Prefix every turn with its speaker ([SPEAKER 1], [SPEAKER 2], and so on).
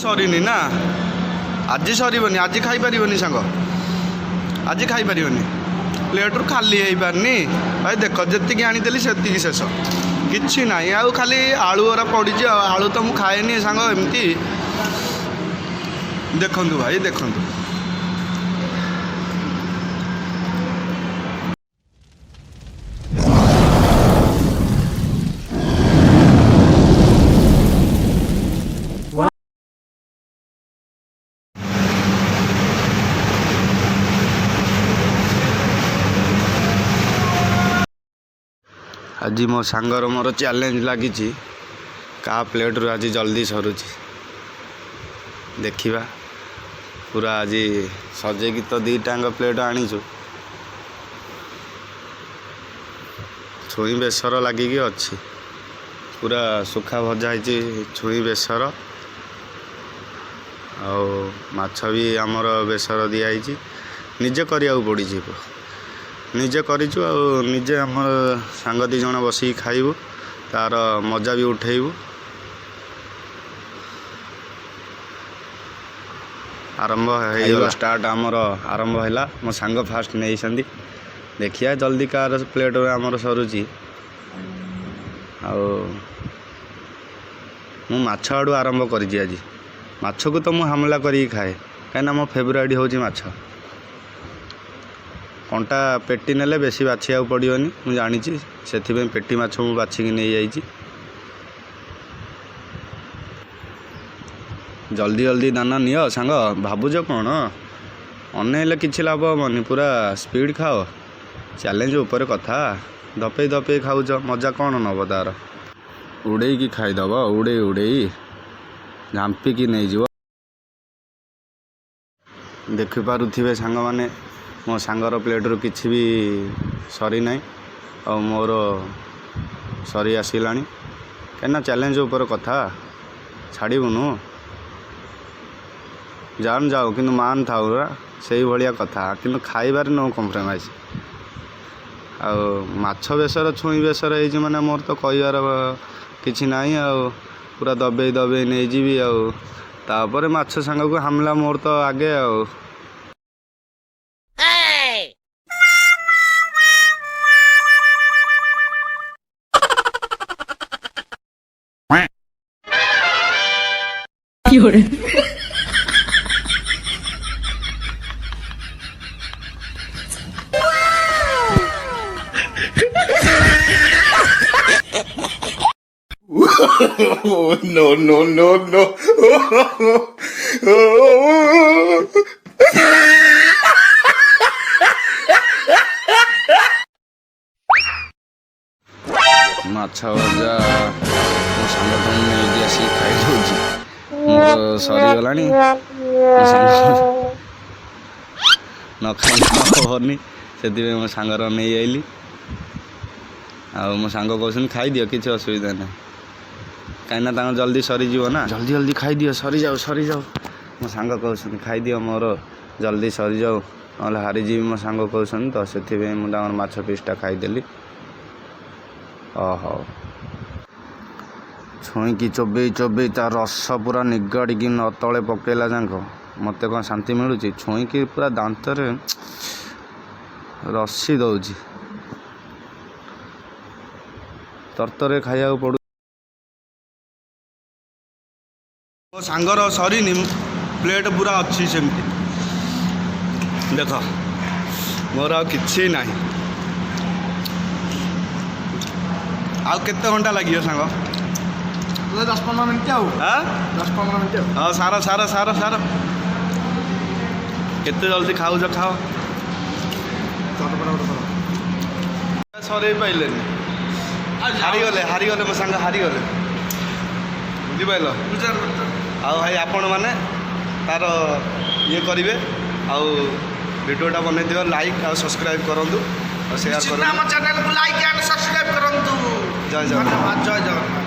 [SPEAKER 1] ସରିନି ନା, ଆଜି ସରିବନି, ଆଜି ଖାଇପାରିବନି ସାଙ୍ଗ, ଆଜି ଖାଇପାରିବନି। ପ୍ଲେଟ୍ରୁ ଖାଲି ହେଇପାରୁନି ଭାଇ। ଦେଖ, ଯେତିକି ଆଣିଥିଲି ସେତିକି ଶେଷ, କିଛି ନାହିଁ ଆଉ, ଖାଲି ଆଳୁ ଗୁରା ପଡ଼ିଛି। ଆଉ ଆଳୁ ତ ମୁଁ ଖାଏନି ସାଙ୍ଗ ଏମିତି। ଦେଖନ୍ତୁ ଭାଇ, ଦେଖନ୍ତୁ। ଆଜି ମୋ ସାଙ୍ଗର ମୋର ଚ୍ୟାଲେଞ୍ଜ ଲାଗିଛି, କାହା ପ୍ଲେଟ୍ରୁ ଆଜି ଜଲ୍ଦି ସରୁଛି ଦେଖିବା। ପୁରା ଆଜି ସଜେଇକି ତ ଦୁଇଟାଙ୍କ ପ୍ଲେଟ୍ ଆଣିଛୁ। ଛୁଇଁ ବେସର ଲାଗିକି ଅଛି, ପୁରା ଶୁଖା ଭଜା ହେଇଛି ଛୁଇଁ ବେସର, ଆଉ ମାଛ ବି ଆମର ବେସର ଦିଆହେଇଛି। ନିଜେ କରିବାକୁ ପଡ଼ିଛି, ନିଜେ କରିଛୁ ଆଉ ନିଜେ ଆମର ସାଙ୍ଗ ଦୁଇ ଜଣ ବସିକି ଖାଇବୁ, ତାର ମଜା ବି ଉଠେଇବୁ। ଆରମ୍ଭ ହେଇଗଲା, ଷ୍ଟାର୍ଟ ଆମର ଆରମ୍ଭ ହେଲା। ମୋ ସାଙ୍ଗ ଫାଷ୍ଟ ନେଇଛନ୍ତି, ଦେଖିବା ଜଲ୍ଦି କାହାର ପ୍ଲେଟ୍ରେ ଆମର ସରୁଛି। ଆଉ ମୁଁ ମାଛ ଆଡ଼ୁ ଆରମ୍ଭ କରିଛି ଆଜି। ମାଛକୁ ତ ମୁଁ ହାମଲା କରିକି ଖାଏ, କାହିଁକିନା ମୋ ଫେବରାଇଟ୍ ହେଉଛି ମାଛ। କଣ୍ଟା ପେଟି ନେଲେ ବେଶୀ ବାଛିବାକୁ ପଡ଼ିବନି, ମୁଁ ଜାଣିଛି, ସେଥିପାଇଁ ପେଟି ମାଛ ମୁଁ ବାଛିକି ନେଇଯାଇଛି। ଜଲ୍ଦି ଜଲ୍ଦି ଦାନା ନିଅ ସାଙ୍ଗ, ଭାବୁଛ କ'ଣ? ଅନେଇଲେ କିଛି ଲାଭ ହେବନି, ପୁରା ସ୍ପିଡ଼ ଖାଅ। ଚ୍ୟାଲେଞ୍ଜ ଉପରେ କଥା, ଧପେଇ ଧପେଇ ଖାଉଛ, ମଜା କ'ଣ ନେବ ତାର? ଉଡ଼େଇକି ଖାଇଦେବ, ଉଡ଼େଇ ଉଡ଼େଇ ଝାମ୍ପିକି ନେଇଯିବ। ଦେଖିପାରୁଥିବେ ସାଙ୍ଗମାନେ, ମୋ ସାଙ୍ଗର ପ୍ଲେଟ୍ରୁ କିଛି ବି ସରିନାହିଁ ଆଉ ମୋର ସରି ଆସିଲାଣି। କାହିଁକିନା ଚ୍ୟାଲେଞ୍ଜ ଉପରେ କଥା, ଛାଡ଼ିବୁନୁ। ଜାନ୍ ଯାଉ କିନ୍ତୁ ମାନ ଥାଉ, ସେଇଭଳିଆ କଥା। କିନ୍ତୁ ଖାଇବାରେ ନୋ କମ୍ପ୍ରମାଇଜ୍। ଆଉ ମାଛ ବେସର ଛୁଇଁ ବେସର ହେଇଛି ମାନେ ମୋର ତ କହିବାର କିଛି ନାହିଁ, ଆଉ ପୁରା ଦବେଇ ଦବେଇ ନେଇଯିବି। ଆଉ ତାପରେ ମାଛ ସାଙ୍ଗକୁ ହାମଲା ମୋର ତ ଆଗେ ଆଉ।
[SPEAKER 2] 有人，
[SPEAKER 3] No, no, no, no.
[SPEAKER 1] ମାଛ ଭଜା ମୋ ସାଙ୍ଗଠୁ ନେଇକି ଆସିକି ଖାଇଦେଉଛି, ମୋର ସରିଗଲାଣି। ମୋ ସାଙ୍ଗ ନ ଖାଇଲେ ହେବନି, ସେଥିପାଇଁ ମୋ ସାଙ୍ଗର ନେଇ ଆଇଲି। ଆଉ ମୋ ସାଙ୍ଗ କହୁଛନ୍ତି ଖାଇଦିଅ, କିଛି ଅସୁବିଧା ନାହିଁ, କାହିଁକିନା ତାଙ୍କ ଜଲ୍ଦି ସରିଯିବ ନା। ଜଲ୍ଦି ଜଲ୍ଦି ଖାଇଦିଅ, ସରିଯାଉ ସରିଯାଉ। ମୋ ସାଙ୍ଗ କହୁଛନ୍ତି ଖାଇଦିଅ, ମୋର ଜଲ୍ଦି ସରିଯାଉ, ନହେଲେ ହାରିଯିବି, ମୋ ସାଙ୍ଗ କହୁଛନ୍ତି ତ, ସେଥିପାଇଁ ମୁଁ ତାଙ୍କର ମାଛ ପିସ୍ଟା ଖାଇଦେଲି। ହଉ, ଛୁଇଁକି ଚୋବେଇ ଚୋବେଇ ତା ରସ ପୁରା ନିଗାଡ଼ିକି ନ ତଳେ ପକେଇଲା ଯାକ ମୋତେ କ'ଣ ଶାନ୍ତି ମିଳୁଛି? ଛୁଇଁକି ପୁରା ଦାନ୍ତରେ ରସି ଦେଉଛି, ତରତରରେ ଖାଇବାକୁ ପଡ଼ୁ। ମୋ ସାଙ୍ଗର ସରିନି, ପ୍ଲେଟ୍ ପୁରା ଅଛି ସେମିତି। ଦେଖ, ମୋର ଆଉ କିଛି ନାହିଁ। ଆଉ କେତେ ଘଣ୍ଟା ଲାଗିବ ସାଙ୍ଗ?
[SPEAKER 4] 10-15 ମିନିଟ୍ ଆଉ।
[SPEAKER 1] ଆଁ?
[SPEAKER 4] 10-15 ମିନିଟ୍ ଆଉ।
[SPEAKER 1] ହଁ, ସାର ସାର ସାର ସାର। କେତେ ଜଲ୍ଦି ଖାଉଛ ଖାଅ।
[SPEAKER 4] ଚଟପଟ ଗୋଟେ କର।
[SPEAKER 1] ସରେଇ ପାଇଲେନି, ହାରିଗଲେ, ହାରିଗଲେ, ମୋ ସାଙ୍ଗ ହାରିଗଲେ, ବୁଝିପାରିଲ? ଆଉ ଭାଇ, ଆପଣମାନେ ତାର ଇଏ କରିବେ ଆଉ ଭିଡ଼ିଓଟା ବନେଇଥିବ, ଲାଇକ୍ ଆଉ ସବସ୍କ୍ରାଇବ୍ କରନ୍ତୁ ଆଉ ସେୟାର
[SPEAKER 4] ନିଶ୍ଚିତ ଆମ
[SPEAKER 1] କରନ୍ତୁ।
[SPEAKER 4] ଚ୍ୟାନେଲକୁ ଲାଇକ୍ ଆଣ୍ଡ ସବସ୍କ୍ରାଇବ୍ କରନ୍ତୁ।
[SPEAKER 1] ଜୟ ଜଗନ୍ନାଥ।
[SPEAKER 4] ଧନ୍ୟବାଦ, ଜୟ ଜଗନ୍ନାଥ।